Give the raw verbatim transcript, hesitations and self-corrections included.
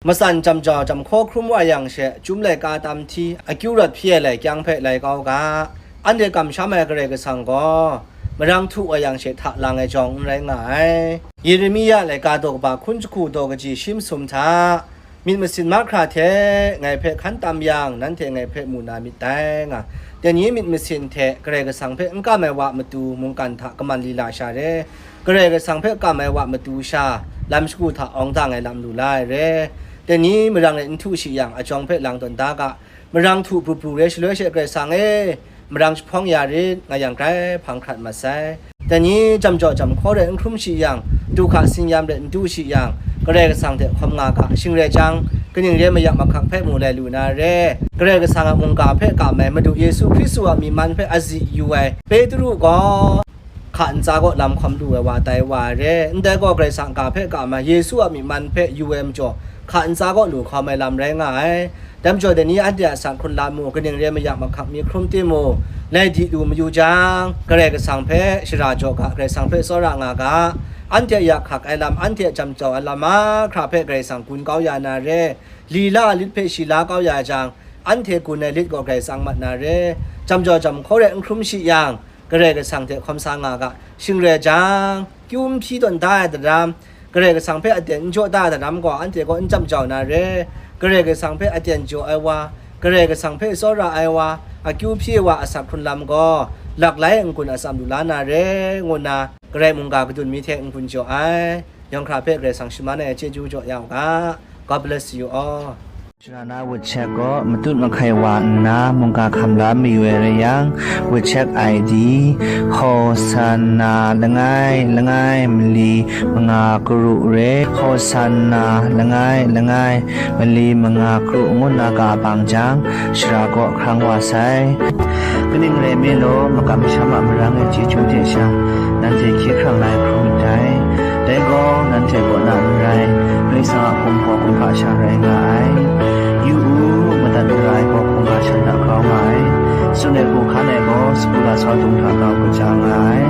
Matsan jam jau jam hkaw hkrum wa yang she, chyum laika tam hti, akyu rawt hpyi ai lai kyang hpe lai kau ga. Anhte kamsham ai Karai Kasang gaw, marang htu wa yang she hta lang ai jawng n rai nga ai. Yeremia laika daw kaba hkun jahku daw kaji shi masum hta, myit masin mahkra hte ngai hpe hkan tam yang, nanhte ngai hpe mu na myit dai, nga. Dai ni myit masin hte Karai Kasang hpe n kam ai wa matu mungkan hta kaman lila sha re, Karai Kasang hpe kam ai wa matu sha lam shagu hta awng dang ai lam lu la ai re. Dai ni marang e n htu shi yang, ajawng hpe lang tawn da ga, marang htu pru pru re shaloi she, Karai Kasang e, marang jahpawng ya rit, nga yang grai hpang hkrat mat sai. Dai ni jam jau jam hkaw re n hkrum shi yang, du hka sin yam re n du shi yang, Karai Kasang hte hkawm nga ga, shing rai jang, kaning re mayak mahkak hpe mu lai lu na re, Karai Kasang a mungga hpe kam ai Madu Yesu Hkristu a myi man hpe azi yu ai Petru gaw, hka ntsa kaw lam hkawm lu ai wa tai wa ai re. Ndai gaw Karai Kasang ga hpe kam ai Yesu a myi man hpe yu ai majaw, hka ntsa kaw lu hkawm ai lam rai nga ai. Dai majaw, dai ni anhte a asak hkrun lam mung, kaning re mayak mahkak mi hkrum timung, lai di lu mayu jang, Karai Kasang hpe shara jaw ga, Karai Kasang hpe tsawra nga ga, anhte a ya hkak ai lam, anhte a jam jau ai lam mahkra hpe Karai Kasang gun kau ya na re, lila lit hpe shi la kau ya jang, anhte gun ai lit gaw Karai Kasang mat na re, jam jau jam hkaw re n hkrum shi yang, Karai Kasang hte hkawm sa nga ga, shing rai jang, kyu n hpyi tawn da ai daram, Karai Kasang hpe aten n jaw da ai daram gaw, anhte gaw n jam jau na re. Karai Kasang hpe aten jaw ai wa, Karai Kasang hpe tsawra ai wa, akyu hpyi ai wa a asak hkrun lam gaw, laklai n-gun atsam lu la na re, ngu nna, Karai mungga kadun mi hte n-gun jaw ai. Yawng hkra hpe Karai Kasang shaman ai chyeju jaw ya u ga. God bless you all. Shara na wut shek gaw matut mahkai wa nna mungga hkam la mayu ai rai yang, wut shek I D, Hosanna langai langai mali manga karu re, Hosanna langai langai mali manga karu ngu nna ga bang jang, shara kaw hkrang wa sai. Kaning rai mi law, makam masham a marang e chyeju hte sha, nanhte hkye hkrang la ai hkrum myit dai. Dai gaw, nanhte kaw na n rai, Karai Kasang a hkum gaw kumhpa sha rai nga ai. Yu u, madat mara ai gaw hkungga shan hta grau nga ai. Tsun ai hku hkan ai gaw, sagu lasau dung hta grau kaja nga ai.